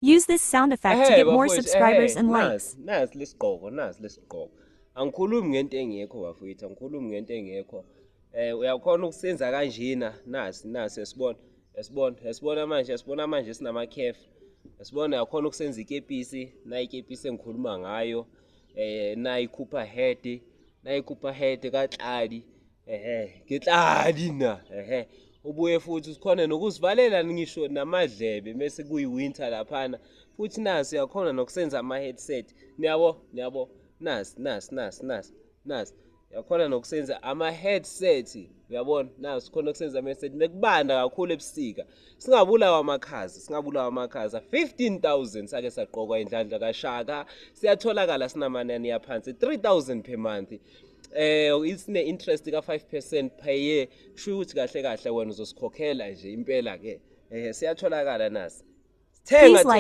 Use this sound effect to Ehhe get more bafowethu, subscribers ehhe, and likes. nasi nasi lesigqoko, nasi lesigqoko. Angikhulumi ngento engekho bafowethu, angikhulumi ngento engekho. Uyakhona ukusenza kanjena, nasi nasi yasibona, yasibona, yasibona manje, yasibona manje sinamakhefu. Yasibona, uyakhona ukusenza ikepisi, nayi ikepisi engikhuluma ngayo. Nayi Cooper head, nayi Cooper head kaTladi. Ehhe, ngetladi na. Ehhe. Ubuye futhi usikhona nokusivalela ngisho namadlebe mese kuyi-winter laphana. Futhi nasi uyakhona nokusenza ama-headset. Niyabo, niyabo. Nasi, nasi, nasi, nasi, nasi. Uyakhona nokusenza ama-headset. Uyabona? Nasi khona ukusenza ama-headset. Mekubanda kakhulu ebusika. Singabulawa amakhaza, singabulawa amakhaza. 15,000 sake saqokwa indlandla kaShaka. Siyatholakala sinamanani aphansi 3,000 per month. Isine interest ka 5% per year. Kusho ukuthi kahle kahle wena uzosikhokhela nje impela ke. Siyatholakala nasi. Thenga. Please like.